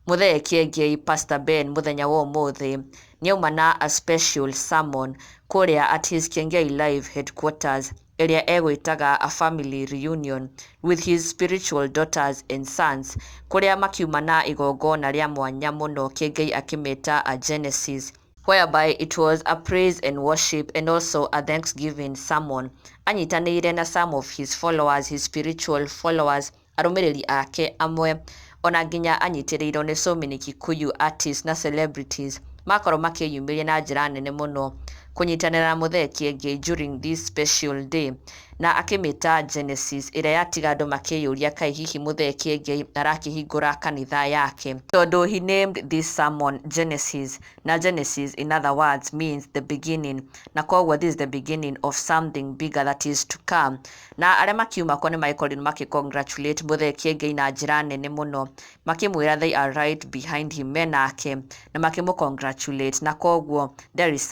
Mũthee Kĩengei Pastor Ben mũthenya wa ũmũthĩ nĩauma na a special sermon kũrĩa at his Kiengei Live headquarters, ĩrĩa egwĩtaga a family reunion with his spiritual daughters and sons, kũrĩa makiuma na igongona rĩa mwanya mũno, Kĩengei akĩmĩta a Genesis, whereby it was a praise and worship and also a thanksgiving sermon. Anyitanĩire na some of his followers, his spiritual followers, arũmĩrĩri ake amwe, ona nginya anyitĩrĩirwo nĩ so many Kikuyu artists na celebrities makorwo makĩyumĩria na njĩra nene mũno kũnyitanĩra na Mũthee Kĩengei during this special day, na akĩmĩta Genesis, ĩrĩa yatiga andũ makĩyũria kaĩ hihi Mũthee Kĩengei arakĩhingũra kanitha yake, tondũ he named this sermon Genesis, na Genesis in other words means the beginning, na koguo this is the beginning of something bigger that is to come. Na arĩa makiuma kuo nĩ magĩkorirwo makĩ congratulate Mũthee Kĩengei na njĩra nene mũno, makĩmwĩra they are right behind him, menake, na makĩmũ congratulate, na koguo there is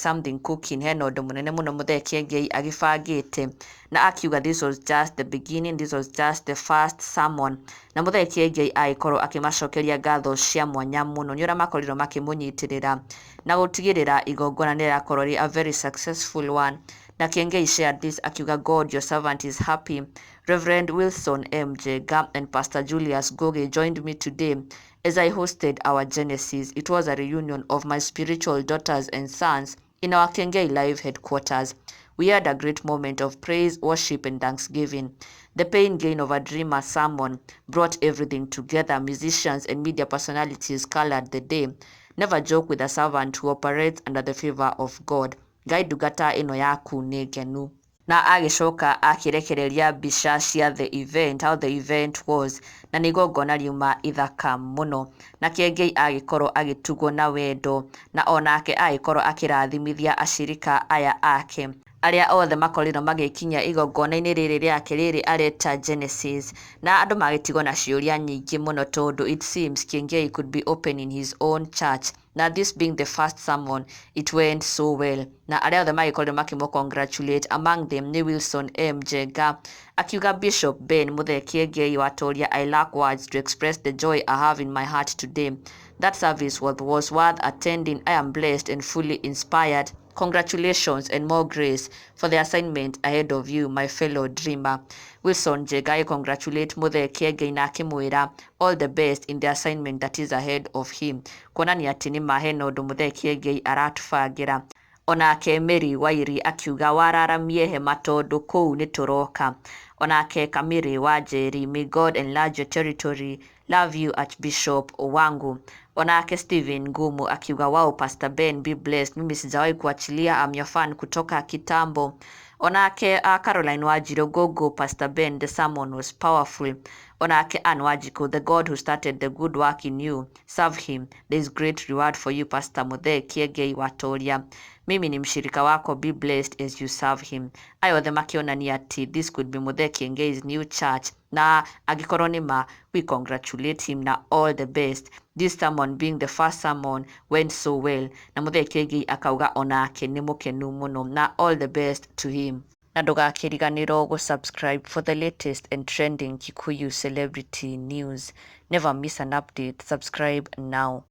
something cooking, hena ũndũ mũnene mũno Mũthee Kĩengei agĩbangĩte, na akiuga this was just the beginning, this was just the first sermon. Na Mũthee Kĩengei agĩkorwo akĩmacokeria ngatho cia mwanya mũno nĩ ũrĩa makorirwo makĩmũnyitĩrĩra na gũtigĩrĩra igongona nĩ rĩrakorwo rĩ a very successful one. Na Kiengei shared this akiuga, "God, your servant is happy. Reverend Wilson M. Njenga and Pastor Julius Goge joined me today as I hosted our Genesis. It was a reunion of my spiritual daughters and sons in our Kiengei Live headquarters. We had a great moment of praise, worship, and thanksgiving. The Pain Gain of a Dreamer sermon brought everything together. Musicians and media personalities colored the day. Never joke with a servant who operates under the favor of God. Ngai ndungata ĩno yaku nĩ ngenu." Na agĩcoka akĩrekereria mbica cia the event, how the event was, na nĩ igongona riuma ithaka mũno, na Kĩengei agĩkorwo agĩtugwo na wendo, na onake agĩkorwo akĩrathimithia acirika aya ake arĩa othe makorirwo magĩkinya igongona-inĩ rĩrĩ rĩake rĩrĩ areta Genesis. Na andũ magĩtigwo na ciũria nyingĩ mũno, tondũ it seems Kiengei could be opening his own church, na this being the first sermon, it went so well. Na arĩa othe magĩkorirwo makĩmũ congratulate, among them nĩ Wilson M Njenga, akiuga, "Bishop Ben Muthee Kiengei Watoria, I lack words to express the joy I have in my heart today. That service was worth attending. I am blessed and fully inspired. Congratulations and more grace for the assignment ahead of you, my fellow dreamer." Wilson Njenga congratulate Muthee Kiengei na akĩmwĩra all the best in the assignment that is ahead of him, kuonania atĩ nĩ ma hena ũndũ Muthee Kiengei aratũbangĩra. Onake Mary Wairi akiuga, "Wararamie hema tondũ kũu nĩtũroka." Onake Kamiri Wanjeri, "May God enlarge your territory. Love you, Archbishop wangu." Onake Stephen Ngumu akiuga, "Wow, Pastor Ben, be blessed. Mimi sijawahi kuachilia, I'm your fan kutoka kitambo." Onake Caroline Wanjiru, "Go go, Pastor Ben, the sermon was powerful." Onake Ann Wanjiku, "The God who started the good work in you, serve him. There is great reward for you, Pastor Muthee Kiengei Watoria. Mimi ni mshirika wako, be blessed as you serve him." Aya othe makĩonania atĩ this could be Muthee Kiengei's new church, na angĩkorwo nĩ ma, we congratulate him na all the best. This sermon being the first sermon went so well, na Muthee Kiengei akauga onake nĩ mũkenu mũno na all the best to him. Na ndũgakĩriganĩrwo gũ-subscribe for the latest and trending Kikuyu celebrity news. Never miss an update. Subscribe now.